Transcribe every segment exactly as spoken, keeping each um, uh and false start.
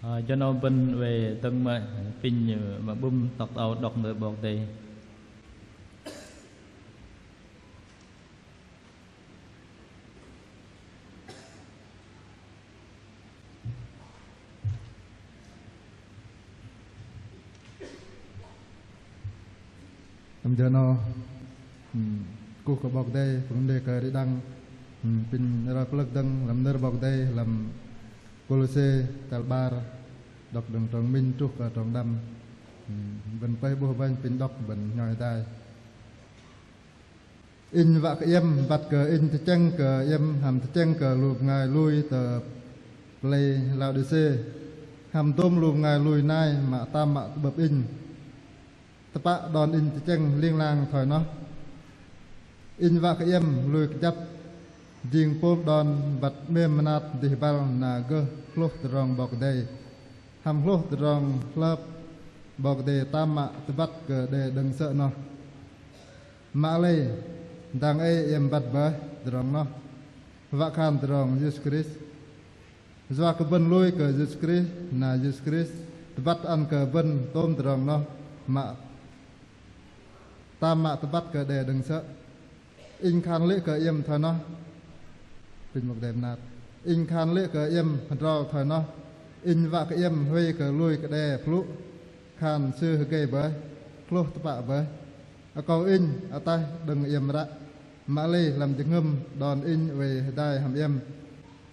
Ơ, jơ 'nâu bơ̆n oei dơ̆ng mă apinh mă bŭm tŏk tơ âu đŏk nơ̆r 'Bok Kei-Dei. Lăm jơ 'nâu, hmm, kuh kơ 'Bok Kei-Dei, pơm đei kơ đĭ đăng, hmm, apinh roi pơlơ̆k dơ̆ng lăm nơ̆r 'Bok Kei-Dei, lăm Kôlôse chăl 'bar, đŏk đơ̆ng trong minh truh kơ trong đăm. Hmm, bơ̆n pơih 'bôh bơ̆n apinh đŏk bơ̆n hnhoi hơdai. Inh wă kơ iĕm băt kơ inh tơchĕng kơ iĕm hăm tơchĕng kơ lu bơngai lui tơ pơlei Laôđisê, hăm dôm lu bơngai lui nai mă tam mă tơ'bơ̆p inh. Tơpă đon inh tơchĕng ling lang thoi noh. Inh wă kơ iĕm lui kơjăp jing pôm đon băt 'mêm mơnat dih băl na gơh hlôh tơdrong 'Bok Kei-Dei, hăm hlôh tơdrong hlơp 'Bok Kei-Dei tam mă tơbăt kơ đe đơ̆ng sơ̆ noh. Mă lei dang ei iĕm băt bơih tơdrong noh, wă khan tơdrong Yêsu Krist. Yua kơ bơ̆n lui kơ Yêsu Krist, na Yêsu Krist tơbăt ăn kơ bơ̆n tôm tơdrong noh mă tam mă tơbăt kơ đe đơ̆ng sơ̆. Inh khan lê̆ kơ iĕm thoi noh. Apinh 'Bok Kei-Dei mơnat. Inh khan lê̆ kơ iĕm hơdrol thoi noh. Inh wă kơ iĕm huay kơ lui kơ đe plŭ, khan sư hơgei bơih, hlôh tơpă bơih. Akâu inh ataih đơ̆ng iĕm ră. Mă lei lăm jơhngơ̆m đon inh oei hơdai hăm iĕm.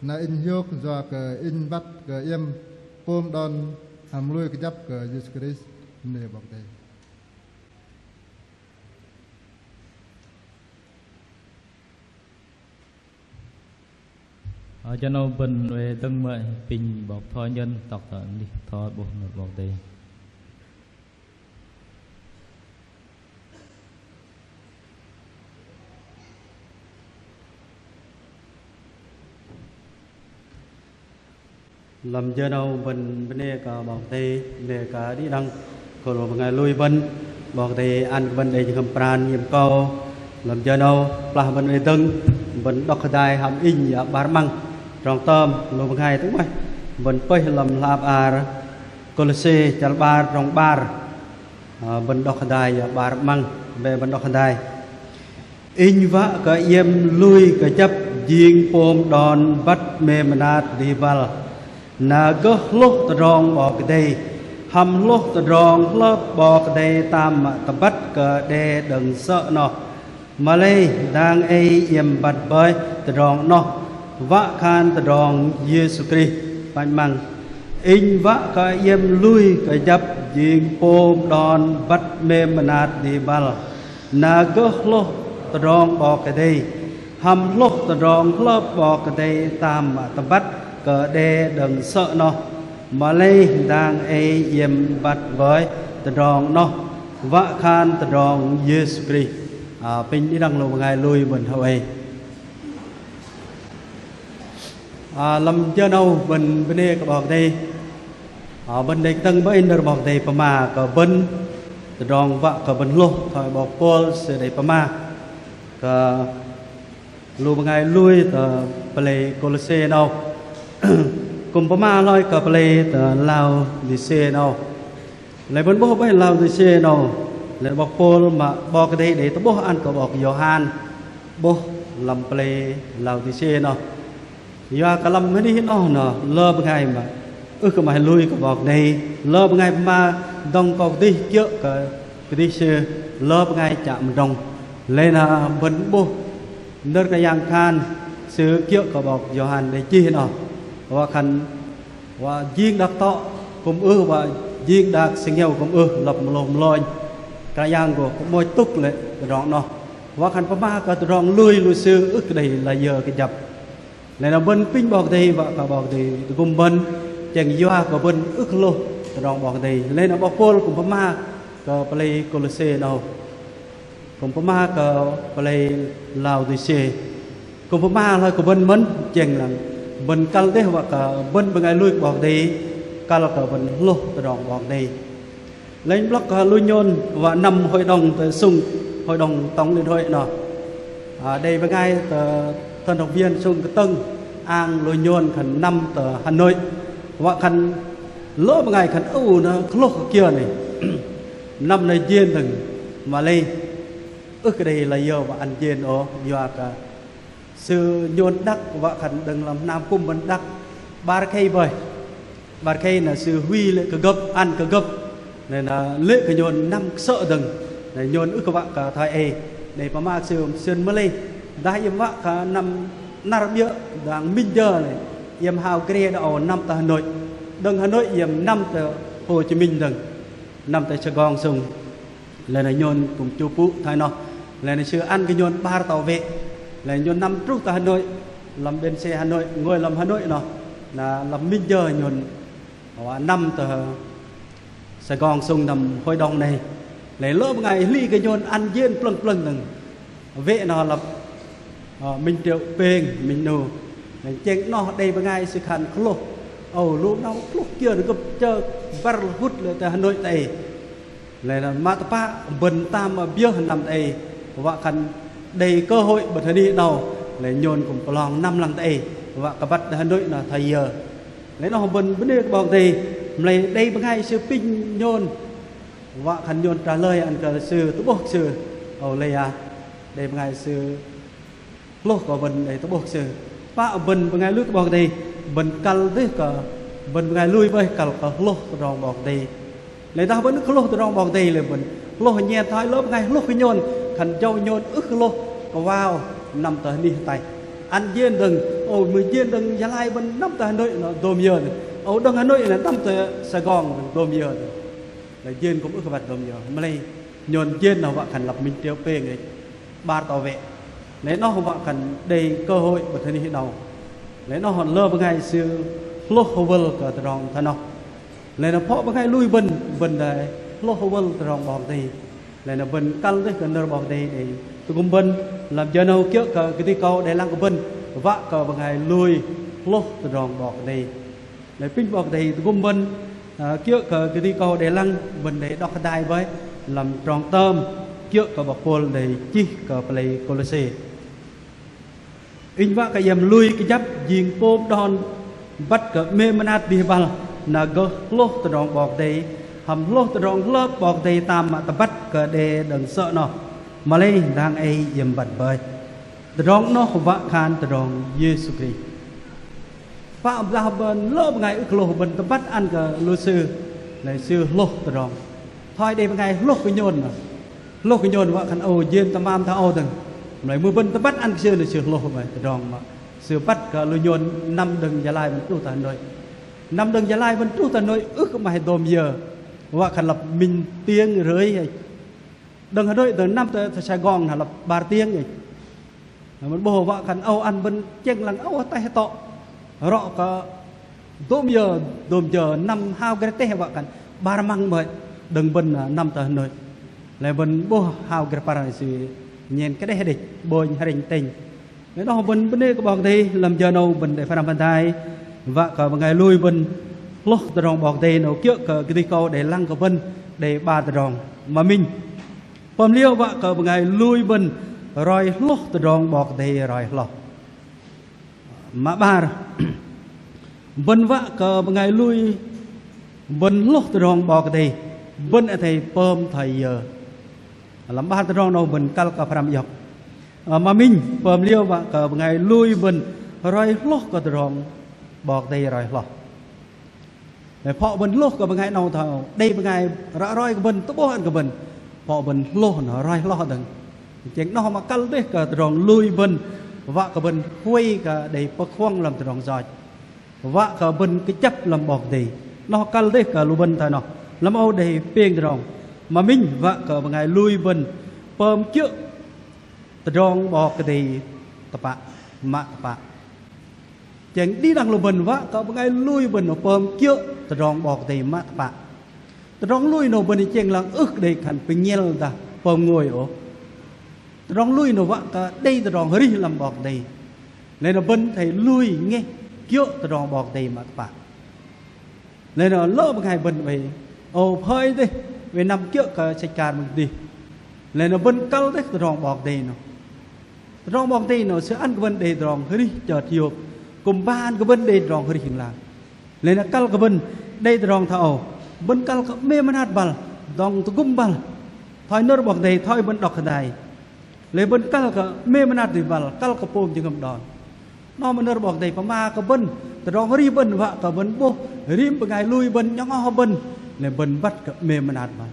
Na inh hiôk yua kơ inh băt kơ iĕm pôm đon hăm lui kơjăp kơ Yêsu Krist, nê 'Bok Kei-Dei. Ơ, jơ 'nâu bơ̆n oei dơ̆ng mă apinh 'bok Thoi Nhơn tŏk tơ anih thoi 'bôh nơ̆r 'Bok Kei-Dei. Lăm jơ 'nâu bơ̆n bơnê kơ 'Bok Kei-Dei, bơnê kơ đĭ đăng khul bơngai lui bơ̆n, 'Bok Kei-Dei ăn kơ bơ̆n đei jơhngơ̆m pran iĕm akâu. Lăm jơ 'nâu kơplah bơ̆n oei dơ̆ng, bơ̆n đŏk hơdai hăm inh yă 'bar 'măng. Trong tơm lu bơngai tơ'ngăch bơ̆n pơih lăm hla bơar Kôlôse chăl 'bar trong 'bar. Ơ, bơ̆n đŏk hơdai yă 'bar 'măng, bĕ bơ̆n đŏk hơdai. Inh wă kơ iĕm lui kơjăp jing pôm đon băt 'mêm mơnat dih băl. Na gơh hlôh tơdrong 'Bok Kei-Dei, hăm hlôh tơdrong hlơp 'Bok Kei-Dei tam mă tơbăt kơ đe đơ̆ng sơ̆ noh. Mă lei dang ei iĕm băt bơih tơdrong noh, wă khan tơdrong Yêsu Krist. Păng 'măng. Inh wă kơ iĕm lui kơjăp jing pôm đon băt 'mêm mơnat dih băl. Na gơh hlôh tơdrong 'Bok Kei-Dei, hăm hlôh tơdrong hlơp 'Bok Kei-Dei tam mă tơbăt kơ đe đơ̆ng sơ̆ noh. Mă lei dang ei iĕm băt bơih tơdrong noh, wă khan tơdrong Yêsu Krist. Ơ, apinh đĭ đăng lu bơngai lui bơ̆n hơwei. Ơ, lăm jơ 'nâu bơ̆n bơnê kơ 'Bok Kei-Dei. Ơ, bơ̆n đei kơdơ̆ng bơih nơ̆r 'Bok Kei-Dei pơma kơ bơ̆n tơdrong wă kơ bơ̆n hlôh, thoi 'bok Pôl sư đei pơma kơ lu bơngai lui tơ pơlei Kôlôse 'nâu. Kư̆m pơma hloi kơ pơlei tơ Laôdisê 'nâu. Lei bơ̆n 'bôh bơih Laôdisê 'nâu, lei 'bok Pôl mă 'Bok Kei-Dei đei tơ'bôh ăn kơ 'bok Yôhan 'bôh lăm pơlei Laôdisê 'nâu. Yua kơ lăm hơnih noh, noh lơ bơngai mă ưh kơ 'maih lui kơ 'Bok Kei-Dei, lơ bơngai pơma dŏng kơ kơdih kiơ̆ kơ kơdih sư, lơ bơngai chă mơdrŏng. Lei na bơ̆n 'bôh nơ̆r Kră Yang khan sư kiơ̆ kơ 'bok Yôhan đei chih noh. Wă khan wă jing đak tŏ kư̆m ưh, wă jing đak sơngeo kư̆m ưh, lăp mơlôh mơlônh. Kră Yang gô kư̆m môch tŭk lê̆ tơdrong noh. Wă khan pơma kơ tơdrong lui lu sư ưh kơ đei layơ kơjăp. Lei na bơ̆n apinh 'Bok Kei-Dei, wă kơ 'Bok Kei-Dei tơgŭm bơ̆n, chĕng yua kơ bơ̆n ưh kơ hlôh tơdrong 'Bok Kei-Dei. Lei na 'bok Pôl kư̆m pơma kơ pơlei Kôlôse 'nâu. Kư̆m pơma kơ pơlei Laôdisê. Kư̆m pơma hloi kơ bơ̆n mơ̆n, chĕng lăng bơ̆n kăl dêh wă kơ bơ̆n bơngai lui kơ 'Bok Kei-Dei, kăl kơ bơ̆n hlôh tơdrong 'Bok Kei-Dei. Lei 'blŏk kơ lu nhôn wă năm hội đồng tơ sung, hội đồng tổng liên hội noh. Ơ, đei bơngai tơ thần học viên sung kơtơ̆ng ang lu nhôn khan năm tơ Hà Nội. Wă khan Lơ bơngai khan âu nơ kơ hlôh kơ kiơ nĕ. Năm nơ jên dơ̆ng mă lei. Ưh kơ đei layơ wă ăn jên ôh, yua kơ sư nhôn đăk wă khan đơ̆ng lăm hnam kŭm bơ̆n đăk. 'Bar khei bơih. 'Bar khei nơ sư huy lê̆ kơ gơ̆p, ăn kơ gơ̆p. Nơ nơ lê̆ kơ nhôn năm kơsơ̆ dơ̆ng. Nơ nhôn ưh kơ wă kơ thoi ei. Nơ pơma kơ sư sưn mă lei. Dah iĕm wă kơ năm năr 'biơ̆ dang minh jơ nơ. Iĕm hao gre đơ âu năm tơ Hà Nội. Đơ̆ng Hà Nội iĕm năm tơ Hồ Chí Minh dơ̆ng. Năm tơ Sài Gòn sŭng. Lei nơ nhôn kŭm chu pŭ thoi noh. Lei nơ sư ăn kơ nhôn 'bar tao wĕ. Lei nơ nhôn năm truh tơ Hà Nội. Lăm bến xe Hà Nội, ngôi lăm Hà Nội noh. Nơ lăm minh jơ nhôn wă năm tơ Sài Gòn sŭng năm hội đồng nơ. Lei lơ bơngai hli kơ nhôn ăn jên plơ̆ng plơ̆ng dơ̆ng. Wĕ noh lăp, ơ, minh triệu pêng, minh 'nu. Lei chĕng noh đei bơngai sư khan kơ hlôh. Âu lu 'nâu kơ hlôh kiơ nơ gơ̆p chơ băr hŭt lê̆ tơ Hà Nội tơ ei. Lei nơ mă tơpă bơ̆n tam mă 'biơ̆ năm tơ ei. Wă khan đei cơ hội bơ̆t hơnih 'nâu. Lei nhôn kŭm pơlong năm lăng tơ ei. Wă kơ băt tơ Hà Nội nơ thoi yơ. Lei noh bơ̆n bơnê kơ 'Bok Kei-Dei, mă lei đei bơngai sư pinh nhôn. Wă khan nhôn trả lời ăn kơ sư, tơ'bôh kơ sư. Âu lei a, đei bơngai sư hlôh kơ bơ̆n đei tơ'bôh kơ sư. Pă bơ̆n bơngai lui kơ 'Bok Kei-Dei, bơ̆n kăl dêh kơ, bơ̆n bơngai lui bơih kăl kơ hlôh tơdrong 'Bok Kei-Dei. Lei dah bơ̆n ưh kơ hlôh tơdrong 'Bok Kei-Dei lei bơ̆n hlôh nhen thoi lơ bơngai hlôh kơ nhôn, khan jơ̆ nhôn ưh kơ hlôh kơ wao năm tơ hơnih hơtai. Ăn jên dơ̆ng, âu mưh jên dơ̆ng Gia Lai bơ̆n năm tơ Hà Nội nơ dôm yơ dơ̆ng. Âu đơ̆ng Hà Nội nơ năm tơ Sài Gòn dôm yơ dơ̆ng. Lei jên kŭm ưh kơ băt dôm yơ. Mă lei nhôn jên nơ wă khan lăp minh triệu pêng đĕch. 'Bar tao wĕ. Lei noh wă khan đei cơ hội bơ̆t hơnih 'nâu. Lei noh lơ bơngai sư hlôh hơwơl kơ tơdrong thoi noh. Lei nơ phŏ bơngai lui bơ̆n, bơ̆n đei hlôh hơwơl tơdrong 'Bok Kei-Dei. Lei nơ bơ̆n kăl dêh kơ nơ̆r 'Bok Kei-Dei đei tơgŭm bơ̆n, lăm jơ 'nâu kiơ̆ kơ kơdih kâu đei lăng kơ bơ̆n, wă kơ bơngai lui hlôh tơdrong 'Bok Kei-Dei. Lei pinh 'Bok Kei-Dei tơgŭm bơ̆n, ơ, kiơ̆ kơ kơdih kâu đei lăng, bơ̆n đei đŏk hơdai bơih, lăm trong tơm, kiơ̆ kơ 'bok Pôl đei chih kơ pơlei Kôlôse. Inh wă kơ iĕm lui kơjăp jing pôm đon băt kơ 'mêm mơnat dih băl na gơh hlôh tơdrong 'Bok Kei-Dei, hăm hlôh tơdrong hlơp 'Bok Kei-Dei tam mă tơbăt kơ đe đơ̆ng sơ̆ noh. Mă lei dang ei iĕm băt bơih. Tơdrong noh wă khan tơdrong Yêsu Krist. Pă dah bơ̆n lơ bơngai ưh kơ hlôh bơ̆n tơbăt ăn kơ lu sư, lei sư hlôh tơdrong. Thoi đei bơngai hlôh kơ nhôn noh. Hlôh kơ nhôn wă khan âu jên tơmam tơ âu dơ̆ng. Mă lei mưh bơ̆n tơbăt ăn kơ sư nơ sư hlôh bơih tơdrong mă. Sư băt kơ lu nhôn năm đơ̆ng Gia Lai bơ̆n truh tơ Hà Nội. Năm đơ̆ng Gia Lai bơ̆n truh tơ Hà Nội ưh kơ 'maih dôm yơ. Wă khan lăp minh tiếng rưỡi. Đơ̆ng Hà Nội tơ năm tơ, tơ Sài Gòn nơ lăp 'bar tiếng đĕch. Nơ bơ̆n 'bôh wă khan âu ăn bơ̆n chĕng lăng âu ataih tŏ. Rŏ kơ dôm yơ, dôm yơ năm hao gre teh wă khan 'bar măng bơih đơ̆ng bơ̆n, ơ, năm tơ Hà Nội. Lei bơ̆n 'bôh hao gre păr sư nhen kơdeh đĕch, 'bônh hrĕnh tĕnh. Lei noh bơ̆n bơnê kơ 'Bok Kei-Dei lăm jơ 'nâu bơ̆n đei pơhrăm hơdai. Wă kơ bơngai lui bơ̆n hlôh tơdrong 'Bok Kei-Dei 'nâu kiơ̆ kơ kơdih kâu đei lăng kơ bơ̆n đei 'bar tơdrong. Mă minh. Pơm liơ wă kơ bơngai lui bơ̆n roi hlôh tơdrong 'Bok Kei-Dei roi hloh. Mă 'bar. Bơ̆n wă kơ bơngai lui bơ̆n hlôh tơdrong 'Bok Kei-Dei. Bơ̆n athei pơm thoi yơ. Lăm 'bar tơdrong 'nâu bơ̆n kăl kơ pơhrăm iŏk. Ơ, mă minh, pơm liơ wă kơ bơngai lui bơ̆n roi hloh kơ tơdrong 'Bok Kei-Dei roi hloh. Lei phŏ bơ̆n hlôh kơ bơngai 'nâu thoi âu. Đei bơngai ră roi kơ bơ̆n, tơ'bôh ăn kơ bơ̆n. Phŏ bơ̆n hlôh noh roi hloh dơ̆ng. Chĕng noh mă kăl dêh kơ tơdrong lui bơ̆n. Wă kơ bơ̆n huay kơ đei pơkhuăng lăm tơdrong yoch. Wă kơ bơ̆n kơjăp lăm 'Bok Kei-Dei. Noh kăl dêh kơ lu bơ̆n thoi noh. Lăm âu đei pêng tơdrong. Mă minh wă kơ bơngai lui bơ̆n pơm kiơ̆ tơdrong 'Bok Kei-Dei tơpă, mă tơpă. Chĕng đĭ đăng lu bơ̆n wă kơ bơngai lui bơ̆n noh pơm kiơ̆ tơdrong 'Bok Kei-Dei mă tơpă. Tơdrong lui noh bơ̆n chĕng lăng ưh kơ đei khan pơnhel dah pơm ngôi ôh. Tơdrong lui noh wă kơ đei tơdrong arih lăm 'Bok Kei-Dei. Lei noh bơ̆n athei lui ngeh kiơ̆ tơdrong 'Bok Kei-Dei mă tơpă. Lei noh lơ bơngai bơ̆n oei, ơ, phơi dêh, oei năm kiơ̆ kơ sĕch akar mơ̆ng kơdih. Lei noh bơ̆n kăl dêh tơdrong 'Bok Kei-Dei noh. Tơdrong 'Bok Kei-Dei noh sư ăn kơ bơ̆n đei tơdrong arih chơt hiôk. Kư̆m ba ăn kơ bơ̆n đei tơdrong arih ling lang. Lei noh kăl kơ bơ̆n Đei tơdrong thoi âu, bơ̆n kăl kơ 'mêm mơnat băl, dŏng tơgŭm băl thoi nơ̆r 'Bok Kei-Dei, thoi bơ̆n đŏk hơdai. Lei bơ̆n kăl kơ 'mêm mơnat dih băl, kăl kơ pôm jơhngơ̆m đon. Noh mă nơ̆r 'Bok Kei-Dei pơma kơ bơ̆n, tơdrong arih bơ̆n wă kơ bơ̆n 'bôh rim bơngai lui bơ̆n, nhŏng oh bơ̆n, lei bơ̆n băt kơ 'mêm mơnat băl.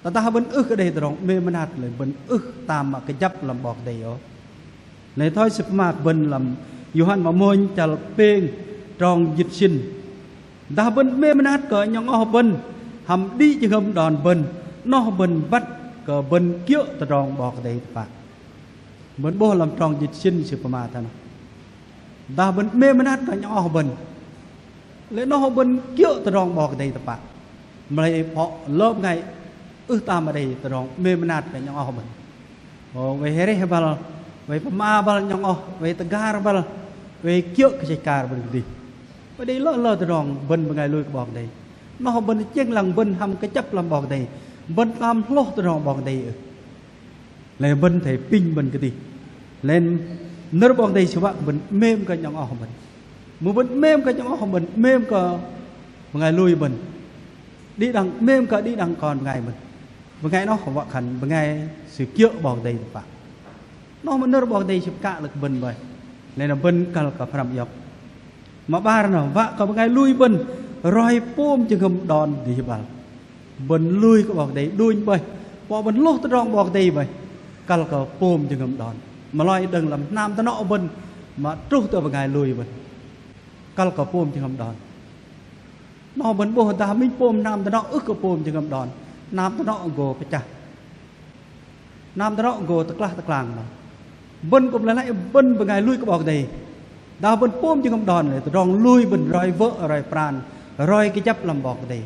Tơdah bơ̆n ưh kơ đei tơdrong 'mêm mơnat, lei bơ̆n ưh tam mă kơjăp lăm 'Bok Kei-Dei ôh. Lei thoi sư pơma kơ bơ̆n lăm Yôhan mă mônh chăl pêng trong jĭt sĭn. Dah bơ̆n 'mêm mơnat kơ nhŏng oh bơ̆n hăm đĭ jơhngơ̆m đon bơ̆n, noh bơ̆n băt kơ bơ̆n kiơ̆ tơdrong 'Bok Kei-Dei tơpă. Bơ̆n 'bôh lăm trong jĭt sĭn sư pơma thoi noh. Dah bơ̆n 'mêm mơnat kơ nhŏng oh bơ̆n, lei noh bơ̆n kiơ̆ tơdrong 'Bok Kei-Dei tơpă. Mă lei pơ̆ lơ bơngai ưh tam mă đei tơdrong 'mêm mơnat kơ nhŏng oh bơ̆n. Ơ, wei hơreh băl, wei pơma băl nhŏng oh, wei tơgar băl, wei kiơ̆ kơ sĕch akar bơ̆n kơdih. Wei đei lơ lơ tơdrong bơ̆n bơngai lui kơ 'Bok Kei-Dei. Noh bơ̆n tơchĕng lăng bơ̆n hăm kơjăp lăm 'Bok Kei-Dei. Bơ̆n tam hlôh tơdrong 'Bok Kei-Dei ưh. Lei bơ̆n athei apinh bơ̆n kơdih. Lei nơ̆r 'Bok Kei-Dei sư wă kơ bơ̆n 'mêm kơ nhŏng oh bơ̆n. Mưh bơ̆n 'mêm kơ nhŏng oh bơ̆n, 'mêm kơ bơngai lui bơ̆n. Đĭ đăng 'mêm kơ đĭ đăng kon bơngai bơ̆n. Bơngai noh wă khan bơngai sư kiơ̆ 'Bok Kei-Dei tơpă. Noh mă nơ̆r 'Bok Kei-Dei sư pơkă lăng bơ̆n boih. Lei na bơ̆n kăl kơ pơhrăm iŏk. Mă 'bar noh wă kơ bơngai lui bơ̆n roi pôm jơhngơ̆m đon dih băl. Bơ̆n lui kơ 'Bok Kei-Dei đunh boih, pơ̆ bơ̆n hlôh tơdrong 'Bok Kei-Dei boih, kăl kơ pôm jơhngơ̆m đon. Mă lei đơ̆ng lăm hnam tơnŏ bơ̆n mă truh tơ bơngai lui bơ̆n, kăl kơ pôm jơhngơ̆m đon. Noh bơ̆n 'bôh dah minh pôm hnam tơnŏ ưh kơ pôm jơhngơ̆m đon, hnam tơnŏ gô pơchah. Hnam tơnŏ gô tơklah tơklang noh. Bơ̆n kư̆m lei lăi bơ̆n bơngai lui kơ 'Bok Kei-Dei. Dah bơ̆n pôm jơhngơ̆m đon lei tơdrong lui bơ̆n roi wơ̆, roi pran, roi kơjăp lăm 'Bok Kei-Dei.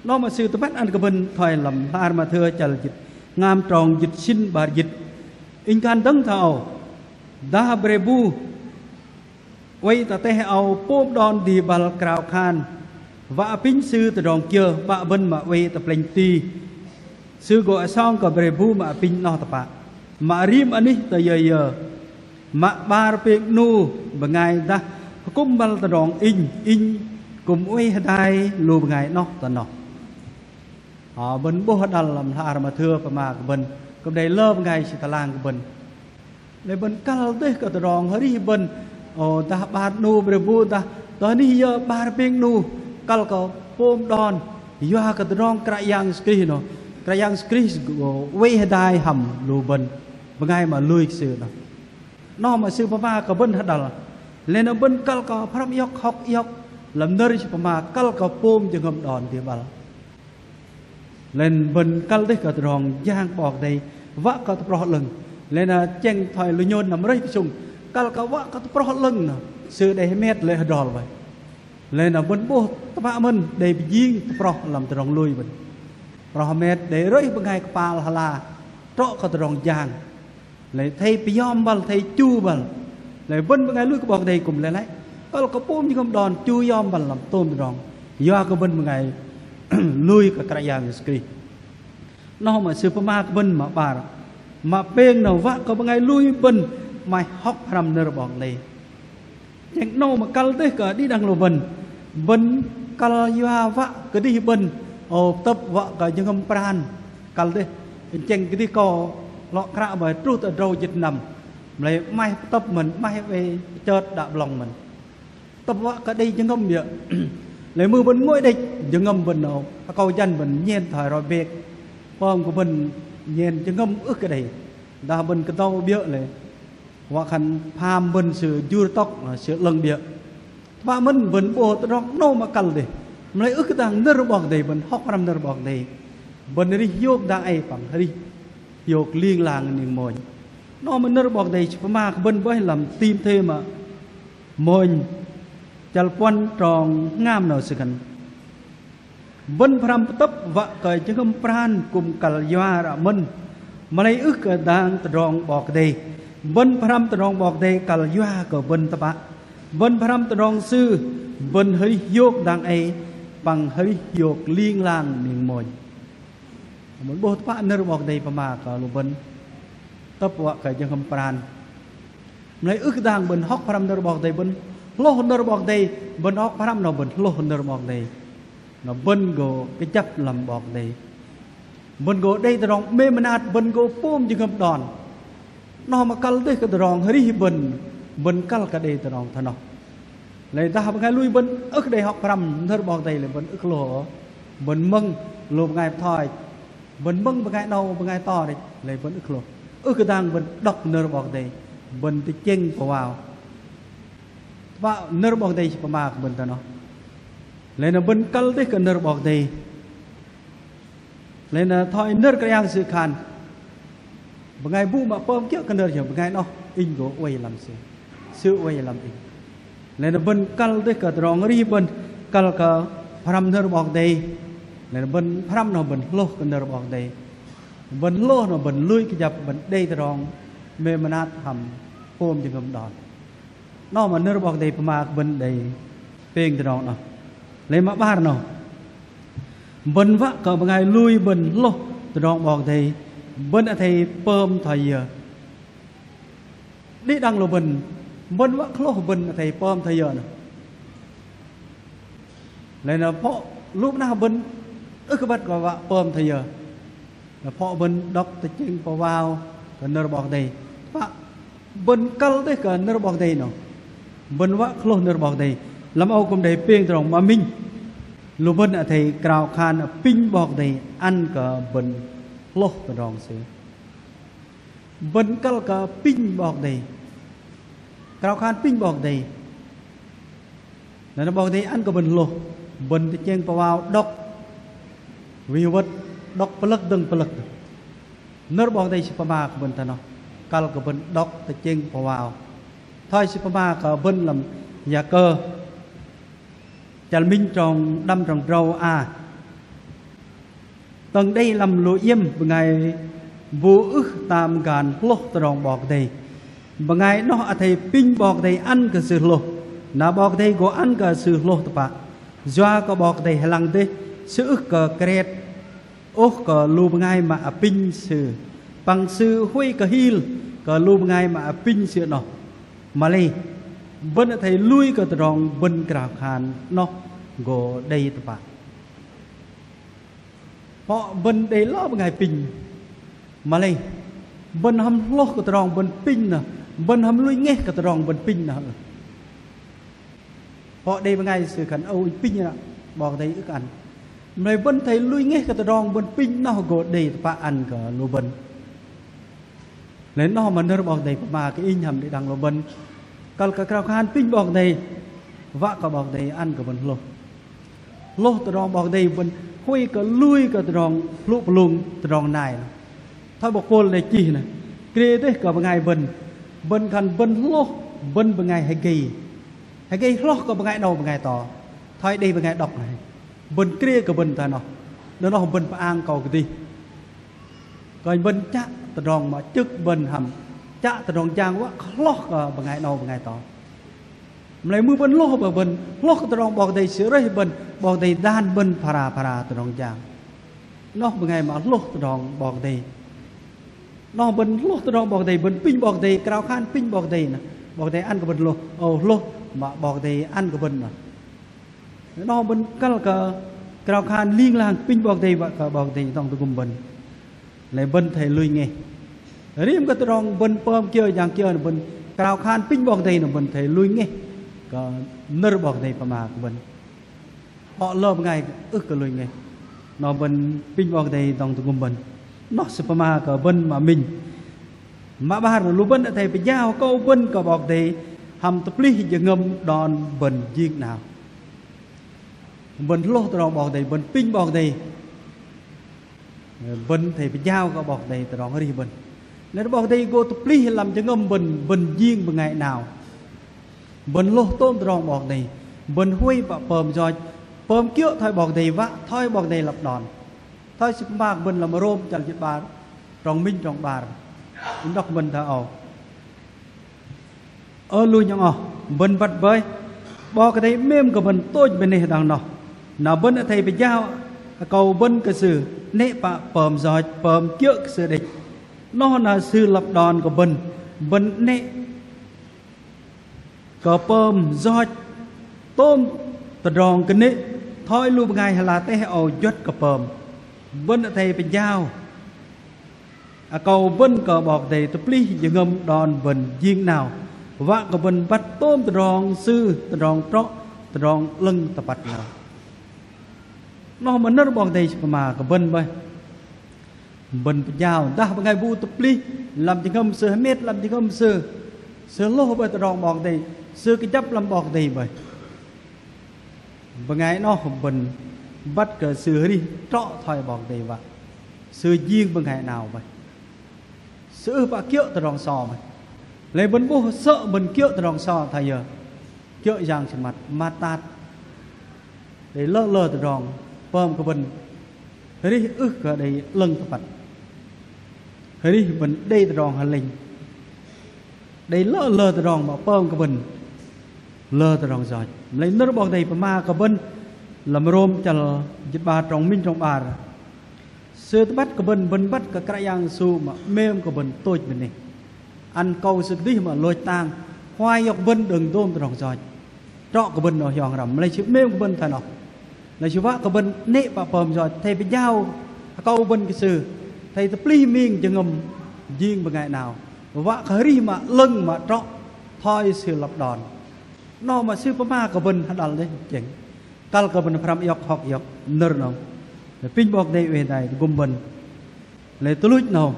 Noh mă sư tơpă ăn kơ bơ̆n thoi lăm hla ar Mathêu chăl jĭt hngam trong jĭt sĭn 'bar jĭt. Inh khan dơ̆ng thoi âu. Dah bre bu oei tơ teh âu pôm đon dih băl krao khan, wă apinh sư tơdrong kiơ, 'bă bơ̆n mă oei tơ plĕnh ti. Sư gô asong kơ bre bu mă apinh noh tơpă. Mă rim anih tơ yơ yơ. Mă 'bar pêng 'nu bơngai dah akŭm băl tơdrong inh, inh kư̆m oei hơdai lu bơngai noh tơ noh. Ơ, bơ̆n 'bôh hơdăl lăm hla ar Mathêu pơma kơ bơ̆n, kư̆m đei lơ bơngai sư tơlang kơ bơ̆n. Lei bơ̆n kăl dêh kơ tơdrong arih bơ̆n, ơ, dah 'bar 'nu bre bu dah, tơ anih yơ 'bar pêng 'nu, kăl kơ pôm đon, yua kơ tơdrong Kră Yang Yêsu Krist noh. Kră Yang Yêsu Krist gô oei hơdai hăm lu bơ̆n, bơngai mă lui kơ sư noh. Noh mă sư pơma kơ bơ̆n hơdăl. Lei na bơ̆n kăl kơ pơhrăm iŏk, hŏk iŏk lăm nơ̆r sư pơma kăl kơ pôm jơhngơ̆m đon dih băl. Lei na bơ̆n kăl dêh kơ tơdrong jang 'Bok Kei-Dei wă kơ tơproh 'lơ̆ng. Lei na tơchĕng thoi lu nhôn năm rơih tơsŭng, kăl kơ wă kơ tơproh 'lơ̆ng noh, sư đei hơmet lê̆ hơdrol boih. Lei na bơ̆n 'bôh tơpă mơ̆n đei pơjing tơproh lăm tơdrong lui bơ̆n. Tơproh hơmet đei rơih bơngai kơpal hơla trŏ kơ tơdrong jang. Lei athei pơyom băl, athei chu băl. Lei bơ̆n bơngai lui kơ 'Bok Kei-Dei kư̆m lei lăi. Kăl kơ pôm jơhngơ̆m đon chu yom băl lăm tôm tơdrong. Yua kơ bơ̆n bơngai lui kơ Kră Yang Yêsu Krist. Noh mă sư pơma kơ bơ̆n mă 'bar. Mă pêng noh wă kơ bơngai lui bơ̆n 'maih hŏk pơhrăm nơ̆r 'Bok Kei-Dei. Tơchĕng 'nâu mă kăl dêh kơ đĭ đăng lu bơ̆n. Bơ̆n kăl yua wă kơdih bơ̆n, ơ, pơtơ̆p wă kơ jơhngơ̆m pran. Kăl dêh, tơchĕng kơdih kơ 'lŏ kră boih truh tơ drâu jĭt năm. Mă lei 'maih pơtơ̆p mơ̆n, 'maih oei pơchơt đă 'blŏng mơ̆n. Pơtơ̆p wă kơ đei jơhngơ̆m biơ̆. Lei mưh bơ̆n ngôi đĕch, jơhngơ̆m bơ̆n noh, akâu jăn bơ̆n nhen thoi roi bek. Pơm kơ bơ̆n nhen jơhngơ̆m ưh kơ đei. Dah bơ̆n kơdâu biơ̆ lei wă khan pham bơ̆n sư jur tŏk, sư 'lơ̆ng biơ̆. Tơpă mơ̆n bơ̆n 'bôh tơdrong 'nâu mă kăl dêh. Mă lei ưh kơ dang nơ̆r 'Bok Kei-Dei, bơ̆n hŏk pơhrăm nơ̆r 'Bok Kei-Dei. Bơ̆n arih hiôk dang ei păng arih hiôk ling lang ning mônh. 'Nâu mă nơ̆r 'Bok Kei-Dei sư pơma kơ bơ̆n boih lăm Timôthê mă mônh chăl puăn trong hngam noh sư khan. Bơ̆n pơhrăm pơtơ̆p wă kơ jơhngơ̆m pran kư̆m kăl yua ră mơ̆n. Mă lei ưh kơ dang tơdrong 'Bok Kei-Dei. Bơ̆n pơhrăm tơdrong 'Bok Kei-Dei kăl yua kơ bơ̆n tơpă. Bơ̆n pơhrăm tơdrong sư, bơ̆n arih hiôk dang ei, păng arih hiôk ling lang ning mônh. Mă 'bôh tơpă nơ̆r 'Bok Kei-Dei pơma kơ lu bơ̆n. Tơ̆p wă kơ jơhngơ̆m pran. Mă lei ưh kơ dang bơ̆n hŏk pơhrăm nơ̆r 'Bok Kei-Dei, bơ̆n Hlôh nơ̆r 'Bok Kei-Dei, bơ̆n hŏk pơhrăm noh bơ̆n hlôh nơ̆r 'Bok Kei-Dei. Noh bơ̆n gô kơjăp lăm 'Bok Kei-Dei. Bơ̆n gô đei tơdrong 'mêm mơnat, bơ̆n gô pôm jơhngơ̆m đon. Noh mă kăl dêh kơ tơdrong arih bơ̆n, bơ̆n kăl kơ đei tơdrong thoi noh. Lei dah bơngai lui bơ̆n ưh kơ đei hŏk pơhrăm nơ̆r 'Bok Kei-Dei lei bơ̆n ưh kơ hlôh, bơ̆n mơ̆ng lu bơngai bơtho, bơ̆n mơ̆ng bơngai 'nâu bơngai to đĕch, lei bơ̆n ưh kơ hlôh. Ưh kơ dang bơ̆n đŏk nơ̆r 'Bok Kei-Dei, bơ̆n tơchĕng pơwao. Tơpă nơ̆r 'Bok Kei-Dei sư pơma kơ bơ̆n tơ noh. Lei na bơ̆n kăl dêh kơ nơ̆r 'Bok Kei-Dei. Lei na thoi nơ̆r Kră Yang sư khan. Bơngai bu mă pơm kiơ̆ kơ nơ̆r yơ bơngai noh inh gô oei lăm sư. Sư oei lăm inh. Lei na bơ̆n kăl dêh kơ tơdrong arih bơ̆n kăl kơ pơhrăm nơ̆r 'Bok Kei-Dei. Lei na bơ̆n pơhrăm noh bơ̆n hlôh kơ nơ̆r 'Bok Kei-Dei. Bơ̆n hlôh noh bơ̆n lui kơjăp bơ̆n đei tơdrong 'mêm mơnat hăm pôm jơhngơ̆m đon. Noh mă nơ̆r 'Bok Kei-Dei pơma kơ bơ̆n đei pêng tơdrong noh. Lei mă 'bar noh. Bơ̆n wă kơ bơngai lui bơ̆n hlôh tơdrong 'Bok Kei-Dei, bơ̆n athei pơm thoi yơ. Đĭ đăng lu bơ̆n, bơ̆n wă kơ hlôh bơ̆n athei pơm thoi yơ noh. Lei na phŏ lu bơnah bơ̆n ưh kơ băt kơ wă pơm thoi yơ. Lei phŏ bơ̆n đŏk tơchĕng pơwao kơ nơ̆r 'Bok Kei-Dei. Tơpă bơ̆n kăl dêh kơ nơ̆r 'Bok Kei-Dei noh. Bơ̆n wă kơ hlôh nơ̆r 'Bok Kei-Dei. Lăm âu kư̆m đei pêng tơdrong mă minh. Lu bơ̆n athei krao khan apinh 'Bok Kei-Dei ăn kơ bơ̆n hlôh tơdrong sư. Bơ̆n kăl kơ apinh 'Bok Kei-Dei. Krao khan apinh 'Bok Kei-Dei. Nơ̆r 'Bok Kei-Dei ăn kơ bơ̆n hlôh, bơ̆n tơchĕng pơwao đŏk wih wơ̆t, đŏk pơlơ̆k dơ̆ng pơlơ̆k. Nơ̆r 'Bok Kei-Dei sư pơma kơ bơ̆n tơ noh, kăl kơ bơ̆n đŏk tơchĕng pơwao. Thoi sư pơma kơ bơ̆n lăm Yakơ, chăl minh trong đăm trong drâu a. Tơ̆ng đei lăm lu iĕm bơngai bu ưh tam gan hlôh tơdrong 'Bok Kei-Dei. Bơngai noh athei apinh 'Bok Kei-Dei ăn kơ sư hlôh. Na 'Bok Kei-Dei gô ăn kơ sư hlôh tơpă. Yua kơ 'Bok Kei-Dei hơlăng dêh, sư ưh kơ kret ôh kơ lu bơngai mă apinh sư. Păng sư huay kơ hil kơ lu bơngai mă apinh sư noh. Mă lei, bơ̆n athei lui kơ tơdrong bơ̆n krao khan noh gô đei tơpă. Phŏ bơ̆n đei lơ bơngai apinh. Mă lei, bơ̆n hăm hlôh kơ tơdrong bơ̆n apinh noh, bơ̆n hăm lui ngeh kơ tơdrong bơ̆n apinh noh. Phŏ đei bơngai sư khan âu inh apinh ră, 'Bok Kei-Dei ưh kơ ăn. Mă lei bơ̆n athei lui ngeh kơ tơdrong bơ̆n apinh noh gô đei tơpă ăn kơ lu bơ̆n. Lei noh mă nơ̆r 'Bok Kei-Dei pơma kơ inh hăm đĭ đăng lu bơ̆n. Kăl kơ krao khan apinh 'Bok Kei-Dei, wă kơ 'Bok Kei-Dei ăn kơ bơ̆n hlôh. Hlôh tơdrong 'Bok Kei-Dei bơ̆n huay kơ lui kơ tơdrong hlŭ pơlung tơdrong nai. Thoi 'bok Pôl đei chih noh. Krê dêh kơ bơngai bơ̆n. Bơ̆n khan bơ̆n hlôh, bơ̆n bơngai hơgei. Hơgei hlôh kơ bơngai 'nâu bơngai to. Thoi đei bơngai đŏk noh. Bơ̆n krê kơ bơ̆n tơ noh. Đơ̆ng noh bơ̆n pơang akâu kơdih. Kơnh bơ̆n chă tơdrong mă chơ̆k bơ̆n hăm. Chă tơdrong jang wă kơ hlôh kơ bơngai 'nâu bơngai to. Mă lei mưh bơ̆n hlôh bơ̆n, hlôh kơ tơdrong 'Bok Kei-Dei sư rơih bơ̆n, 'Bok Kei-Dei dan bơ̆n phara phara tơdrong jang. Noh bơngai mă hlôh tơdrong 'Bok Kei-Dei. Noh bơ̆n hlôh tơdrong 'Bok Kei-Dei, bơ̆n apinh 'Bok Kei-Dei, krao khan apinh 'Bok Kei-Dei noh. 'Bok Kei-Dei ăn kơ bơ̆n hlôh, âu hlôh mă 'Bok Kei-Dei ăn kơ bơ̆n noh. Noh bơ̆n kăl kơ krao khan ling lang apinh 'Bok Kei-Dei wă kơ 'Bok Kei-Dei dŏng tơgŭm bơ̆n. Lei bơ̆n athei lui ngeh. Rim kơ tơdrong bơ̆n pơm kiơ jang kiơ bơ̆n krao khan apinh 'Bok Kei-Dei noh bơ̆n athei lui ngeh. Kơ nơ̆r 'Bok Kei-Dei pơma kơ bơ̆n. Phŏ lơ bơngai ưh kơ lui ngeh. Noh bơ̆n apinh 'Bok Kei-Dei dŏng tơgŭm bơ̆n. Noh sư pơma kơ bơ̆n mă minh. Mă 'bar lu bơ̆n athei pơjao akâu bơ̆n kơ 'Bok Kei-Dei hăm tơplih jơhngơ̆m đon bơ̆n jing 'nao. Bơ̆n hlôh tơdrong 'Bok Kei-Dei, bơ̆n apinh 'Bok Kei-Dei. Bơ̆n athei pơjao kơ 'Bok Kei-Dei tơdrong arih bơ̆n. Lei 'Bok Kei-Dei gô tơplih lăm jơhngơ̆m bơ̆n, bơ̆n jing bơngai 'nao. Bơ̆n hlôh tôm tơdrong 'Bok Kei-Dei. Bơ̆n huay pă pơm yoch, pơm kiơ̆ thoi 'Bok Kei-Dei wă, thoi 'Bok Kei-Dei lăp đon. Thoi sư pơma kơ bơ̆n lăm Rôm chăl jĭt 'bar, trong minh trong 'bar. Inh đŏk bơ̆n thoi âu. Ơ lu nhŏng oh, bơ̆n băt bơih, 'Bok Kei-Dei 'mêm kơ bơ̆n tôch bơnê dang noh. Na bơ̆n athei pơjao akâu bơ̆n kơ Sư, 'nĕ pă pơm yoch pơm kiơ̆ kơ Sư đĕch. Noh na Sư lăp đon kơ bơ̆n, bơ̆n 'nĕ kơ pơm yoch tôm tơdrong kơnê̆ thoi lu bơngai ala teh âu juăt kơ pơm. Bơ̆n athei pơjao akâu bơ̆n kơ 'Bok Kei-Dei tơplih jơhngơ̆m đon bơ̆n jing 'nao, wă kơ bơ̆n băt tôm tơdrong Sư, tơdrong trŏ, tơdrong 'lơ̆ng tơpăt 'nao. 'Noh mă nơ̆r 'Bok Kei-Dei Sư pơma kơ bơ̆n bơih. Bơ̆n pơjao dah bơngai bu tơplih lăm jơhngơ̆m sư, hơmet lăm jơhngơ̆m sư, sư hlôh bơih tơdrong 'Bok Kei-Dei, sư kơjăp lăm 'Bok Kei-Dei bơih. Bơngai 'noh bơ̆n băt kơ sư arih trŏ thoi 'Bok Kei-Dei wă. Sư jing bơngai 'nao bơih. Sư ưh pă kiơ̆ tơdrong so bơih. Lei bơ̆n 'bôh sơ̆ bơ̆n kiơ̆ tơdrong so thoi yơ? Kiơ̆ yang sơmăt, mat tat. Đei lơ lơ tơdrong pơm kơ bơ̆n arih ưh kơ đei 'lơ̆ng tơpăt. Arih bơ̆n đei tơdrong hơlĕnh. Đei lơ lơ tơdrong mă pơm kơ bơ̆n lơ tơdrong yoch. Mă lei nơ̆r 'Bok Kei-Dei pơma kơ bơ̆n lăm Rôm chăl jĭt 'bar trong minh trong 'bar. Sư tơbăt kơ bơ̆n, bơ̆n băt kơ Kră Yang Yêsu mă 'mêm kơ bơ̆n tôch bơnê. Ăn akâu Sư kơdih mă lôch tang, huay iŏk bơ̆n đơ̆ng dôm tơdrong yoch. Trŏ kơ bơ̆n noh hiong răm, mă lei Sư 'mêm kơ bơ̆n thoi noh. Lei Sư wă kơ bơ̆n 'nĕ pă pơm yoch, athei pơjao akâu bơ̆n kơ Sư, athei tơplih ming jơhngơ̆m jing bơngai 'nao. Wă kơ arih mă 'lơ̆ng mă trŏ thoi Sư lăp đon. 'Noh mă Sư pơma kơ bơ̆n hơđăl dêh chĕng. Kăl kơ bơ̆n pơhrăm iŏk hŏk iŏk nơ̆r 'nâu. Apinh 'Bok Kei-Dei oei hơdai tơgŭm bơ̆n. Lei tuch luch 'nâu,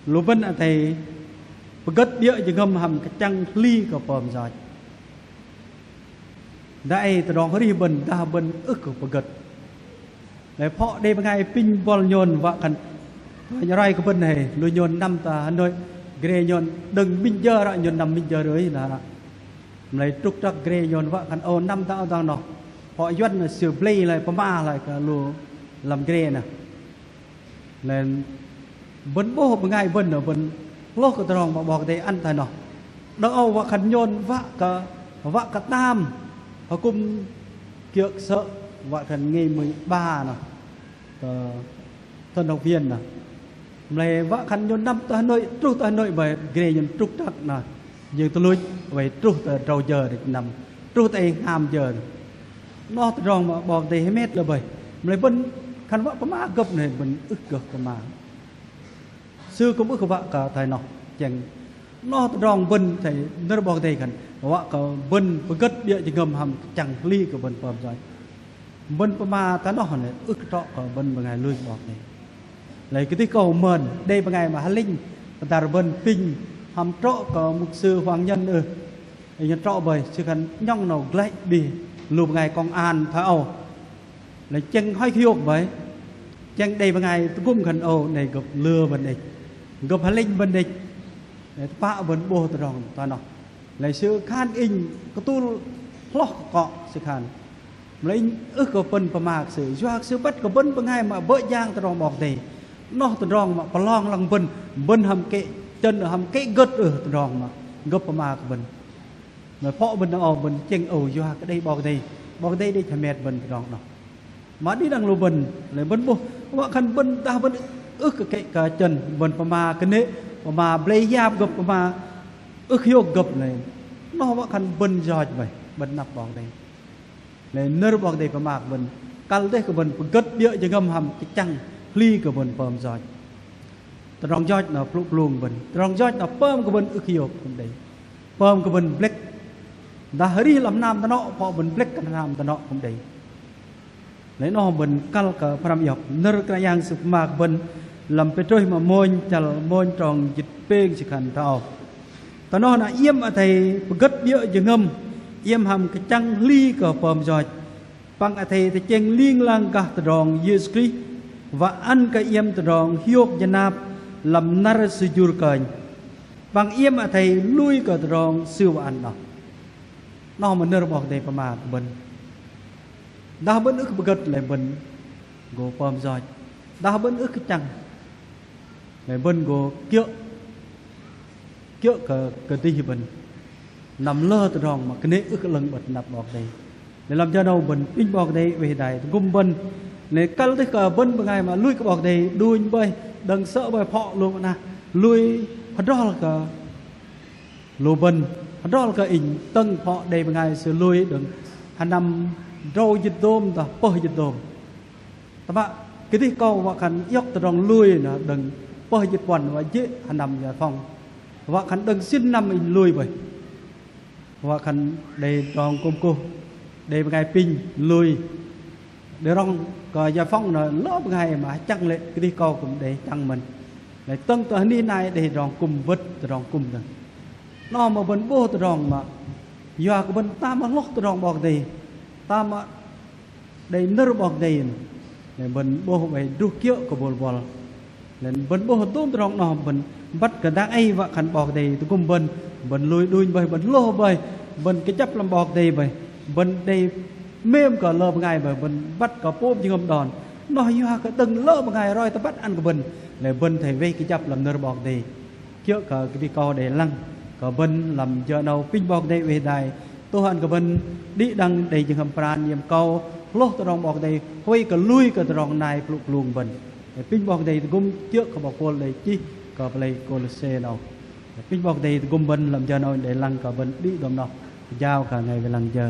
lu bơ̆n athei pơgơ̆t 'biơ̆ jơhngơ̆m hăm kơchăng hli kơ pơm yoch. Dah ei tơdrong arih bơ̆n dah bơ̆n ưh kơ pơgơ̆t. Lei phŏ đei bơngai apinh buăl nhôn wă khan, roi kơ bơ̆n hei, lu nhôn năm tơ Hà Nội, gre nhôn đơ̆ng minh jơ ră, nhôn năm minh jơ rưh na ră. Mă lei trục trặc gre nhôn wă khan ô năm tơ âu dang noh. Phŏ Yuăn na sư blei lei pơma lei kơ lu lăm gre na. Lei bơ̆n 'bôh bơngai bơ̆n, bơ̆n hlôh kơ tơdrong mă 'Bok Kei-Dei ăn thoi noh. Đơ̆ng âu wă khan nhôn wă kơ, wă kơ tam hơkŭm kiơ̆ kơsơ̆ wă khan ngày mười ba noh. Tơ thần học viên noh. Mă lei wă khan nhôn năm tơ Hà Nội, truh tơ Hà Nội bơih gre nhôn trục trặc noh. Jing tuch luch oei truh tơ drâu jơ đĕch năm. Truh tơ ei hngam jơ. 'Noh tơdrong mă 'Bok Kei-Dei hơmet lơ bơih. Mă lei bơ̆n khan wă pơma gơ̆p noh bơ̆n ưh kơ pơma. Sư kư̆m ưh kơ wă kơ thoi noh chĕng. 'Noh tơdrong bơ̆n thoi nơ̆r 'Bok Kei-Dei khan wă kơ bơ̆n pơgơ̆t 'biơ̆ jơhngơ̆m hăm kơchăng hli kơ bơ̆n pơm yoch. Bơ̆n pơma tơ noh noh ưh kơ trŏ kơ bơ̆n bơngai lui kơ 'Bok Kei-Dei. Lei kơdih kâu mơn đei bơngai mă hơlĕnh pơdăr bơ̆n apinh hăm trŏ kơ mục sư Hoàng Nhân ưh. Inh trŏ bơih, sư khan 'nhŏng 'nâu glăi 'bih lu bơngai công an thoi âu. Lei chĕng hoi hiôk bơih. Chĕng đei bơngai tơgŭm khan ô, 'nei gơ̆p lơ bơ̆n đĕch. Gơ̆p hơlĕnh bơ̆n đĕch. Lei tơpă bơ̆n 'bôh tơdrong thoi noh. Lei sư khan inh kơtul hloh kơ kŏ sư khan. Mă lei inh ưh kơ pơ̆n pơma kơ sư. Yua kơ sư băt kơ bơ̆n bơngai mă bơ̆ jang tơdrong 'Bok Kei-Dei. 'Noh tơdrong mă pơlong lăng bơ̆n. Bơ̆n hăm kĕ chơ̆n, hăm kĕ gơ̆t ưh tơdrong mă gơ̆p pơma kơ bơ̆n. Mă phŏ bơ̆n đơ̆ng âu bơ̆n chĕng âu yua kơ đei 'Bok Kei-Dei. 'Bok Kei-Dei đĕch hơmet bơ̆n tơdrong 'noh. Mă đĭ đăng lu bơ̆n, lei bơ̆n 'bôh, wă khan bơ̆n dah bơ̆n ưh kơ kĕ kơ chơ̆n, bơ̆n pơma kơnê̆, pơma blei yap gơ̆p, pơma ưh hiôk gơ̆p lei. 'Noh wă khan bơ̆n yoch bơih, bơ̆n năp 'Bok Kei-Dei. Lei nơ̆r 'Bok Kei-Dei pơma kơ bơ̆n, kăl dêh kơ bơ̆n pơgơ̆t 'biơ̆ jơhngơ̆m hăm kơchăng hli kơ bơ̆n pơm yoch. Tơdrong yoch noh plŭ plung bơ̆n. Tơdrong yoch noh pơm kơ bơ̆n ưh kơ hiôk kư̆m đei. Pơm kơ bơ̆n blĕk. Dah arih lăm hnam tơnŏ, phŏ bơ̆n blĕk kơ hnam tơnŏ kư̆m đei. Lei noh bơ̆n kăl kơ pơhrăm iŏk. Nơ̆r Kră Yang Sư pơma kơ bơ̆n lăm Pêtrôs mă mônh, chăl mônh trong jĭt pêng sư khan thoi âu. Tơ noh na iĕm athei pơgơ̆t 'biơ̆ jơhngơ̆m, iĕm hăm kơchăng hli kơ pơm yoch. Păng athei tơchĕng ling lang gah tơdrong Yêsu Krist, wă ăn kơ iĕm tơdrong hiôk jơnap lăm năr Sư jur kơnh. Păng iĕm athei lui kơ tơdrong Sư wă ăn noh. 'Noh mă nơ̆r 'Bok Kei-Dei pơma kơ bơ̆n. Dah bơ̆n ưh kơ pơgơ̆t lei bơ̆n gô pơm yoch. Dah bơ̆n ưh kơ kơchăng lei bơ̆n gô kiơ̆, kiơ̆ kơ, kơdih bơ̆n. Năm lơ tơdrong mă kơnê̆ ưh kơ 'lơ̆ng 'bơ̆t năp 'Bok Kei-Dei. Lei lăm jơ 'nâu bơ̆n apinh 'Bok Kei-Dei oei hơdai tơgŭm bơ̆n. Lei kăl dêh kơ bơ̆n bơngai mă lui kơ 'Bok Kei-Dei đunh bơih, đơ̆ng sơ̆ bơih phŏ lu mă nah lui hơdrol kơ lu bơ̆n. Hơdrol kơ inh tơ̆ng phŏ đei bơngai sư lui đơ̆ng hơnăm drâu jĭt dôm dah pơh jĭt dôm. Tơpă kơdih kâu wă khan iŏk tơdrong lui noh đơ̆ng pơh jĭt puăn wă jê̆ hơnăm giải phóng. Wă khan đơ̆ng sĭn năm inh lui bơih. Wă khan đei tơdrong kŭm kuh, đei bơngai pinh lui. Đei rŏng kơ giải phóng noh lơ bơngai mă hơchăng lê̆, kơdih kâu kŭm đei hơchăng mơ̆n. Lei tơ̆ng tơ hơnih nai đei tơdrong kŭm wơ̆t, tơdrong kŭm dơ̆ng. Noh mă bơ̆n 'bôh tơdrong mă yua kơ bơ̆n tam mă hloh tơdrong 'Bok Kei-Dei, tam mă đei nơ̆r 'Bok Kei-Dei. Lei bơ̆n 'bôh bơih druh kiơ̆ kơ bôl buăl. Lei bơ̆n 'bôh dôm tơdrong noh bơ̆n băt kơ dang ei wă khan 'Bok Kei-Dei tơgŭm bơ̆n, bơ̆n lui đunh bơih, bơ̆n hlôh bơih, bơ̆n kơjăp lăm 'Bok Kei-Dei bơih, bơ̆n đei mêm kơ lơ bơngai bơih, bơ̆n băt kơ pôm jơhngơ̆m đon. Noh yua kơ đơ̆ng lơ bơngai roi tơbăt ăn kơ bơ̆n, lei bơ̆n athei wei kơjăp lăm nơ̆r 'Bok Kei-Dei. Kiơ̆ kơ kơdih kâu đei lăng kơ bơ̆n lăm jơ 'nâu, apinh 'Bok Kei-Dei oei hơdai tôh ăn kơ bơ̆n đĭ đăng đei jơhngơ̆m pran iĕm kâu hlôh tơdrong 'Bok Kei-Dei, huay kơ lui kơ tơdrong nai plŭk plung bơ̆n. Apinh 'Bok Kei-Dei tơgŭm kiơ̆ kơ 'bok Pôl đei chih kơ pơlei Kôlôse 'nâu. Apinh 'Bok Kei-Dei tơgŭm bơ̆n lăm jơ 'nâu đei lăng kơ bơ̆n đĭ dôm noh, jao kơ bơngai wei lăng jơ.